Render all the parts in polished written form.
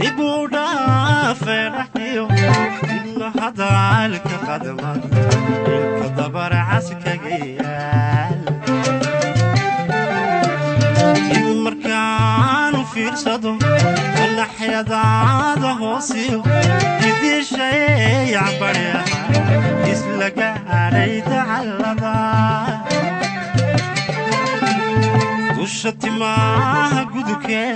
Dib u dhaafay dhaxdiyo ibnu hadalka qadmad ilka dabarcas kaga yaal. Dib markaan u fiirsado manaxyadaada hoosiyo idishay cabaryaha isla gaadhay dacallada. Dusha timaha gudubkee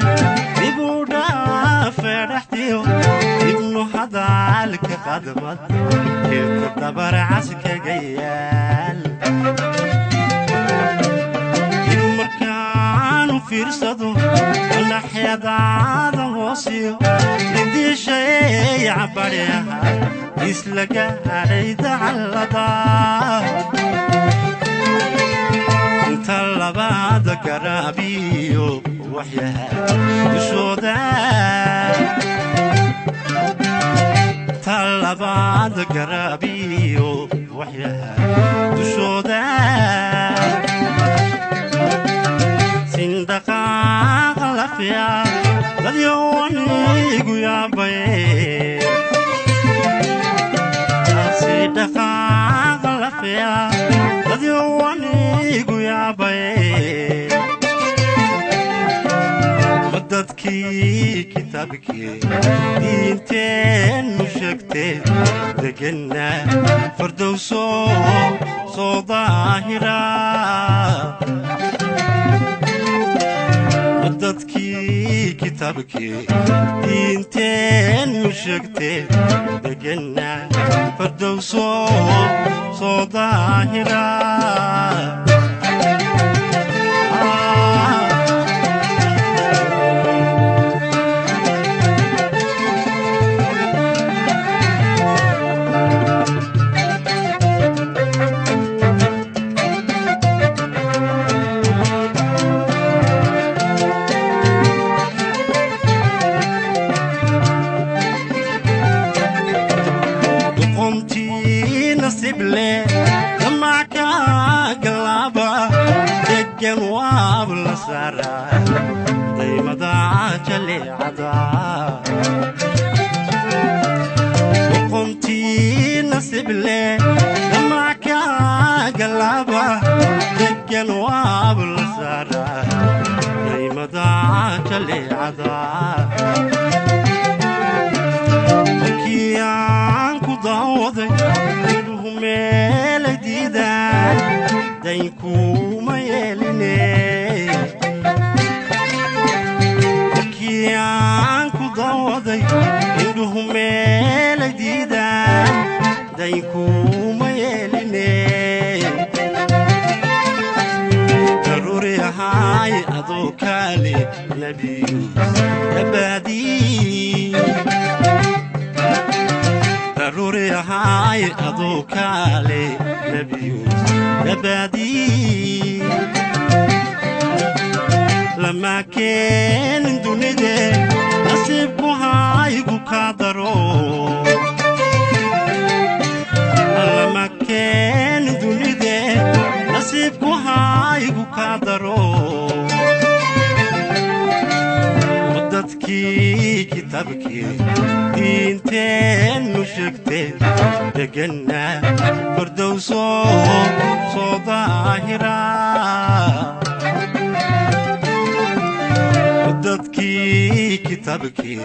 dib u dhaafay dhaxdiyo ibnu hadalka qadmad ilka dabarcas kaga yaal. Dib markaan u fiirsado manaxyadaada hoosiyo idishay cabaryaha isla gaadhay dacallada. Inta labaada garaabiyo waxyaha dushooda, ta labaada garaabiyo waxyaha dushooda, sindaqaaqa lafiya dadyowanigu yaabaye, si dhaqaaqa lafiya dadyowanigu yaabaye. Ma dadkii kitaabkii diinteennu sheegtee deganna fardowso soo daahira? Ma dadkii kitaabkii diinteennu sheegtee deganna fardowso soo daahira? Doqontii nasiib leh damac ka galaaba degan waab la saaraa daymada jaleecada. Doqontii nasiib leh damac ka galaaba degan waab la saaraa daymada jaleecada. Markii aan ku daawaday indhuhu meelay diidaan daynkuma yeeline. Markii aan ku daawaday indhuhu meelay diidaan daynkuma yeeline. Daruuri ahaay adoo kaale nebiyu dabaadii, daruuri ahaay adoo kaale nebiyu dabaadii. Lama keenin dunide nasiibku haygu kaa daro, lama keenin dunide nasiibku haygu kaa daro. Ma dadkii kitaabkii diinteennu sheegtee deganna fardowso soo daahira? Ma dadkii kitaabkii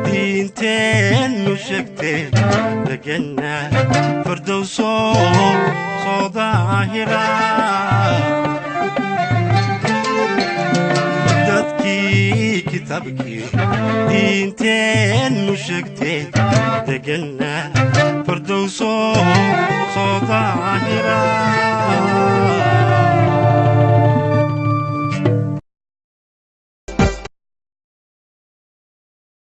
diinteennu sheegtee deganna fardowso soo daahira? Dadkii kitaabkii diinteennu sheegtee deganna fardowso soo daahira?